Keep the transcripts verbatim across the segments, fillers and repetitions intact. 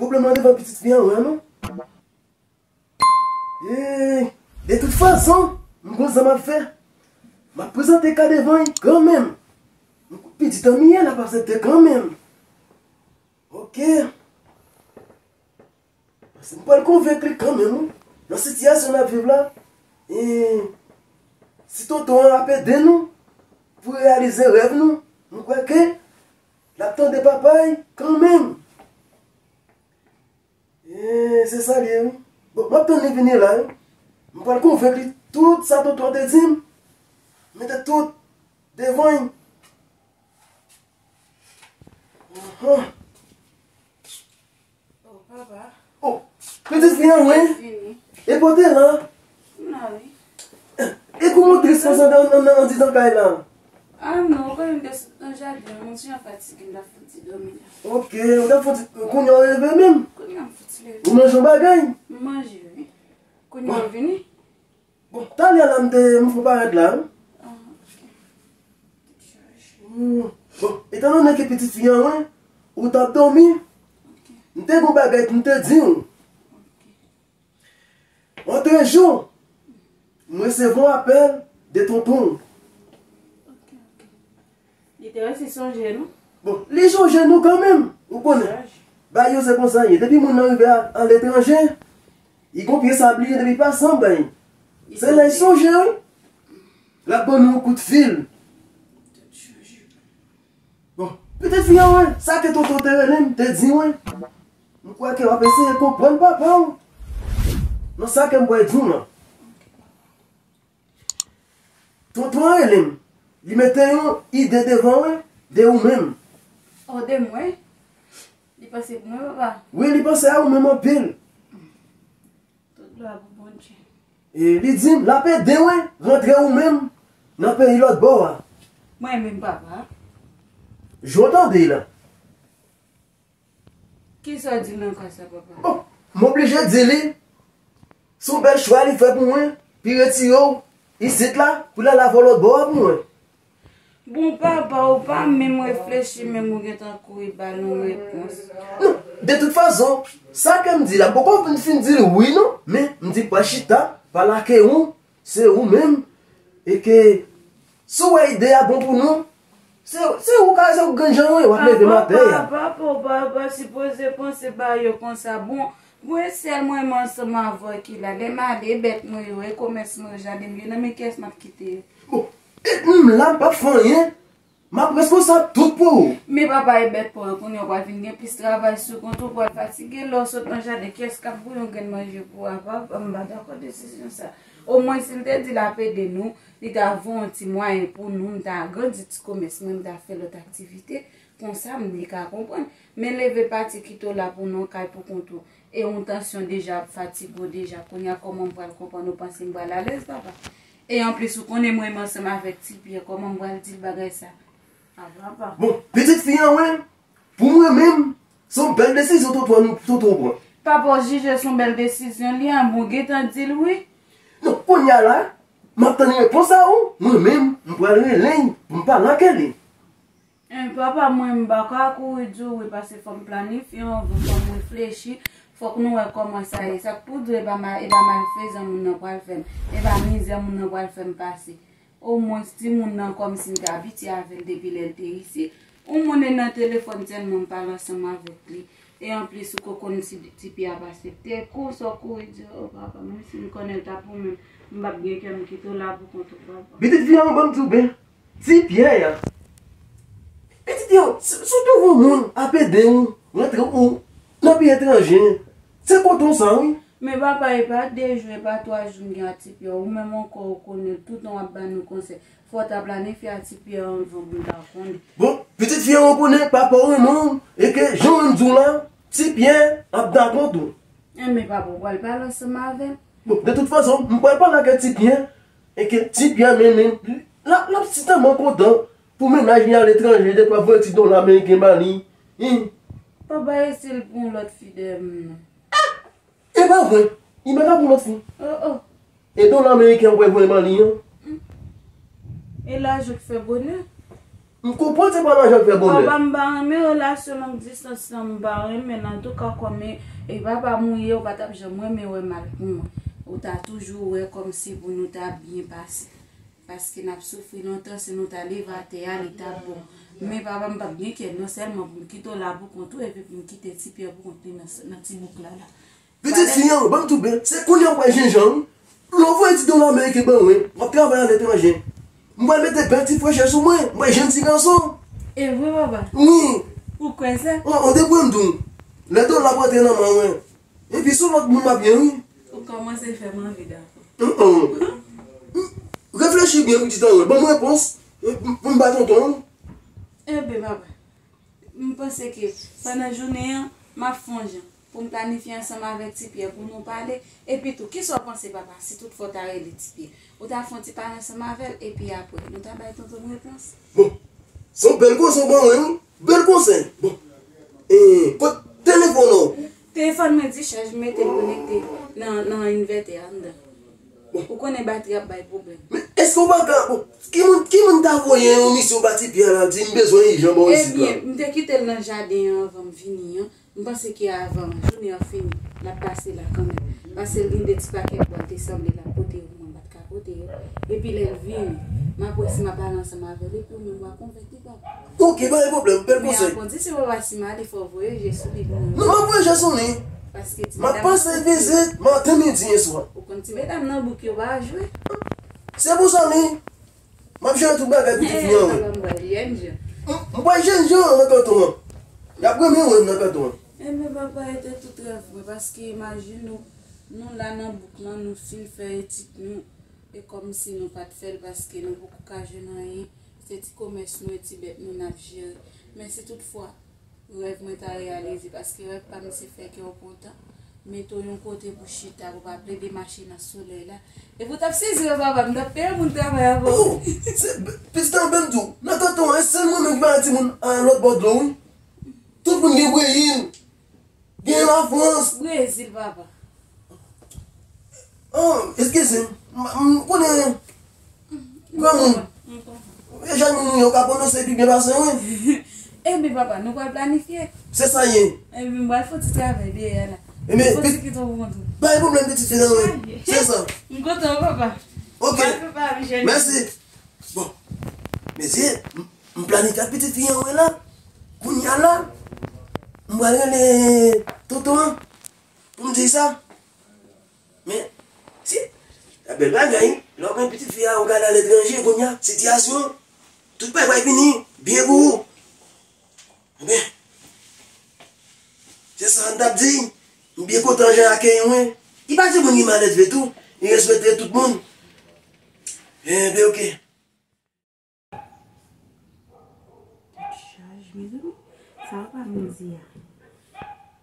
pwoblèm nan devan pitit fi an, wè, non? E, de tout fason, m gon sa m ap fè. M ap prezante ka devan l kanmenm. M gon pitit an m ye, l ap aksepte kanmenm. Ok. Paske m pral konvenk li kanmenm, wi. Nan sitiyasyon n ap viv la, e, si tonton an ap ede nou pou reyalize rèv nou, m kwè ke l ap tande papa l kanmenm. E, se sa l ye, wi. Bon, m ap tann li vini la, wi. M pral konvenk li tout sa tonton an te di m. Mete tout devan l. Ahan. Oh, papa. Oh, pitit fi an, wi. Vini. E pote la. M la, wi. E kou motris konsa nan, nan, nan, andidan kay la? Ah non, ou konnen m te sot nan jaden, m ti jan fatige, m t ap fouti dòmi la. Ok, ou t ap fouti, kounye a w leve menm? Kounye a m fouti leve. Ou manje yon bagay? M manje, wi. Kounye a w vini? Bon, talè a la m te, m fè parèt la, wi. Ah, ok. Hmm. Bon, etandone ke pitit fi an, wi, ou t ap dòmi, m te gon bagay pou m te di w. Antrejou, m resevwa yon apèl de tonton w. Ok, ok. Li te resi sonje nou? Bon, li sonje nou kanmenm, ou konnen. Sonje. Bagay yo se konsa ye. Depi moun nan rive a, aletranje, li gon pyès a bliye depi pa sanble. Se lè l sonje, wi. L ap ban nou yon kout fil. Bon, pitit fi an, wi, sa ke tonton te rele m, te di, wi. M kwè ke w ap eseye konprann papa w nan sa ke m pral di w lan. Tonton an rele m. Li mete yon ide devan mwen de ou menm. Oh, de mwen? Li panse pou mwen, papa? Wi, li panse a ou menm anpil. Tout glwa pou Bondye. E li di m l ap ede mwen rantre ou menm nan peyi lòt bò a. Mwen menm, papa? Jan w tande la. Kisa w di nan ka sa, papa? Bon, m oblije di li, se yon bèl chwa li fè pou mwen, pi retire w isit la, pou l al avè w lòt bò a pou mwen. Bon, papa, ou pa menm reflechi, menm ou gentan kouri ba l yon repons. Non, de tout fason, sa ke m di la, m poko fin, fin di l wi, non, men m di pral chita, pale ak ou, se ou menm, e ke si w wè ide a bon pou nou, se, se ou ka, se ou grenn jan w ye, w ap leve maten a. Papa, papa, papa, papa sipoze panse ba yo konsa. Bon, mwen sèl mwen menm ansanm avè w ki la. Lè m ale, bèt mwen yo, e komès mwen yo, jaden m yo, nan men kiyès m ap kite yo? Bon, e m la, m p ap fè anyen. M ap responsab tout pou ou. Men papa, e bèt pa w yo, kounye a w pral vin gen plis travay sou kont ou, w pral fatige. Lè w sot nan jaden, kiyès k ap bouyi yon grenn manje pou w a? Papa, m pa dakò desizyon sa. Omwen, si l te di l ap ede nou, li ta voye yon ti mwayen pou nou, m ta agrandi ti komès mwen, m ta fè lòt aktivite. Konsa, m, li ka konprann. Men leve pati kite w la pou nan kay pou kont ou. E yon tansyon deja ap fatige w deja. Kounye a, kòman m pral konprann ou panse m pral alèz, papa? E anplis, ou konnen mwen menm ansanm avèk Ti Pyè, kòman m pral di l bagay sa? A, papa. Bon, pitit fi an, wi, pou mwen menm, se yon bèl desizyon tonton an, tonton an pran. Papa, w jije se yon bèl desizyon li an, bon, gentan di l wi. Non, kounye a la, m ap tann repons a ou, mwen menm, m pral rele l pou m pale ak li. En, papa, mwen, m pa ka kouri di w wi, paske fò m planifye anvan, fò m reflechi, fòk nou wè kòman sa ye. Sa k pou di w, e pa ma-, e pa malfezan moun nan pral fè m, e pa mizè moun nan pral fè m pase. Omwens timoun nan kòmsi m te abitye avè l depi lè l te isi. Yon moun e nan telefòn sèlman m pale ansanm avèk li. E anplis ou ko konn si Ti Pyè ap aksepte. Kou sa w kouri di, o papa, menm si m konnen l t ap ou menm, m p ap gen kè m kite w la pou kont ou, papa. Pitit fi a, ban m di w byen, Ti Pyè a. Pitit fi a, si, si w twouve yon moun ap ede w rantre ou nan peyi etranje, se kote w sa wi. Men papa, e pa de jou, e pa twa jou m gen ak Ti Pyè. Ou menm ankò ou konnen l, toutan w ap ba nou konsèy. Fò w ta planifye ak Ti Pyè anvan pou l ta konnen. Bon, pitit fi an, ou konnen papa w renmen w, e ke jan w di w la, Ti Pyè ap dakò tou. Enben papa, ou pral pale ansanm avè l? Bon, de tout fason, m pral pale ak Ti Pyè, e ke Ti Pyè menm, menm, l ap, l ap sitèlman kontan pou mennaj li aletranje, de twa voye ti dola ameriken ba li. Hi. Papa, e si l pran yon lòt fi dèyè m nan? E pa vre. Li mèt ap yon lòt fi. Oh, oh. E dola ameriken an pou voye ban li an. E lajan k fè bonè. M konprann se pa lajan k fè bonè. Papa, m pa renmen relasyon long distans lan, m pa renmen l. Antouka, kòm e papa m ou ye, ou pa t ap janm renmen wè mal pou mwen. Ou ta toujou wè kòmsi pou nou ta byen pase. Paske n ap soufri lontan, si nou ta leve atè a, li t ap bon. Men papa, m p ap gen kè non sèlman pou m kite w la pou kont ou, epi pou m kite Ti Pyè pou kont li nan, nan ti bouk la la. Pitit fi an, ban m tou byen, se kounye a w pral jwenn jan wi. Lè w voye ti dola ameriken ban mwen, w ap travay aletranje. M pral mete bèl ti frechè sou mwen, m pral jwenn ti gason. E vre papa? Wi. Ou kwè sa? An, an, depi m di w, lè dola ap rantre nan men mwen, epi se yon lòt moun m ap ye wi. Ou kòmanse fè m anvi dakò. An, an. Reflechi byen pitit an, ban m repons pou m ba tonton an. Enben papa. M panse ke pandan jounen an, m ap fè yon jan pou m planifye ansanm avèk Ti Pyè pou nou pale. Epi tou, kisa w panse papa, si tout fwa w ta rele Ti Pyè? Ou ta fè yon ti pale ansanm avè l, epi apre, nou ta bay tonton m repons? Bon, se yon bèl konsèy w ban mwen wi. Bèl konsèy. Bon, e, kot telefòn ou? Telefòn mwen dichaj, m mete l konekte nan, nan envètè a anndan. Ou konnen batri ap bay pwoblèm. Men èske w pa ka, bon, ki moun, ki moun ta voye yon misyon ba Ti Pyè la, di m bezwen ijan bò isit la? Ebyen, m te kite l nan jaden an anvan m vini an. M panse ke avan jounen an fini, l ap pase la kanmenm. Paske l gen de ti pakèt bwa l te sanble l ap pote yo, mwen m pa t ka pote yo. Epi lè l vini, m ap wè si m ap ale ansanm avè l, epi ou menm w a konvèti papa. Ok, pa gen pwoblèm, bèl konsèy. Men akondi si papa si m ale, fò w voye je sou li pou mwen. Non, m ap voye je sou li. Paske ti medam nan bouk yo. M ap pase vizit maten, midi, e swa. Ou konn ti medam nan bouk yo pa jwe. Se pou sa, men. M ap jere tout bagay pitit fi an wi. Papa, m pral jèn jan. M pral jèn jan nan kanton an. Y ap renmen wè m nan kanton an. Enben papa, e te tout rèv mwen, paske imajine w, nou la nan bouk lan, nou fin fè etid nou, e kòmsi nou pa t fè l paske nou poko ka jwenn anyen. Se ti komès nou e ti bèt nou n ap jere. Men si toutfwa rèv mwen ta reyalize, paske rèv pa m se fè kè w kontan, mete w yon kote pou chita, pou pa plede mache nan solèy la, epi w t ap sezi wè papa m t ap peye moun travay avè w. Oh, se, pitit an, ban m di w, nan kanton an, e sèl mwen menm ki pa gen timoun a lòt bò dlo wi. Tout moun gen Brezil, gen Lafrans. Brezil papa. Oh, eskize m. M konnen granmoun. E jan moun yo ka pwononse pi byen pase mwen. Ebyen papa, nou pral planifye. Se sa ye. Ebyen m pral fè ti travay dèyè la. Ebyen, fò ti kite w pou kont ou. Pa gen pwoblèm pitit fi nan mwen. Se sa. M kontan wi papa. Ok. Mèsi. Bon. Mesye, m planifye ak pitit fi an wi la. Kounye a la, m pral rele tonton an pou m di sa. Men, se, se bèl bagay, lè w gen pitit fi a, ou ka al aletranje, kounye a, sitiyasyon, tout bagay vini byen pou ou. Ebyen, se sa m t ap di, m byen kontan jan akeyi mwen. Li pa timoun ki malelve tou, li respekte tout moun. Enben, oke. Tèt chaje, mezanmi. Sa papa m di a,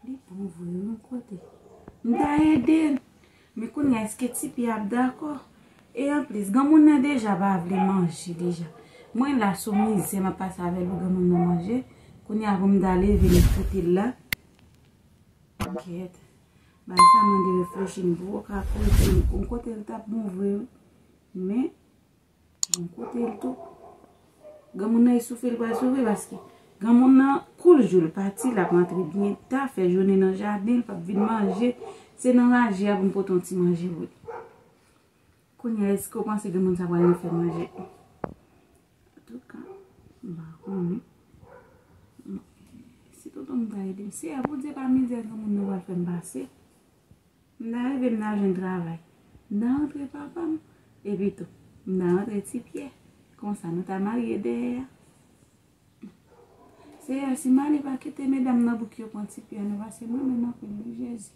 li bon vre wi yon kote. M ta ede l. Men kounye a, èske Ti Pyè ap dakò? E anplis, granmoun nan deja pa vle manje deja. Mwen la sou mizè m ap pase avè l pou granmoun nan manje. Kounye a pou m ta leve m kite l la. Kèt. Bagay sa mande reflechi, m poko ka koze. Yon kote l t ap bon vre wi. Men Yon kote l tou. Granmoun nan e soufri l pral soufri paske granmoun nan kou l jou l pati, l ap rantre byen ta, fè jounen nan jaden, l p ap vin manje. Se nan raje a pou m pote yon ti manje pou li. Kounye a, èske w panse granmoun sa pral nan fè manje? Antouka, m pa konnen. Si tonton m ta ede m, Seyè Bondye pa mizè granmoun nan pral fè m pase. M ta rive, m ta jwenn travay. M ta rantre papa m. Epi tou, m ta rantre Ti Pyè. Konsa, nou ta marye dèyè a. Seyè, si m ale pa kite medam nan bouk yo pran Ti Pyè non, paske mwen menm anpil wi, Jezi.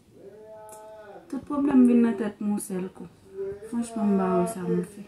Tout pwoblèm vin nan tèt mwen yon sèl kou. Franchman, m pa wè sa pou m fè.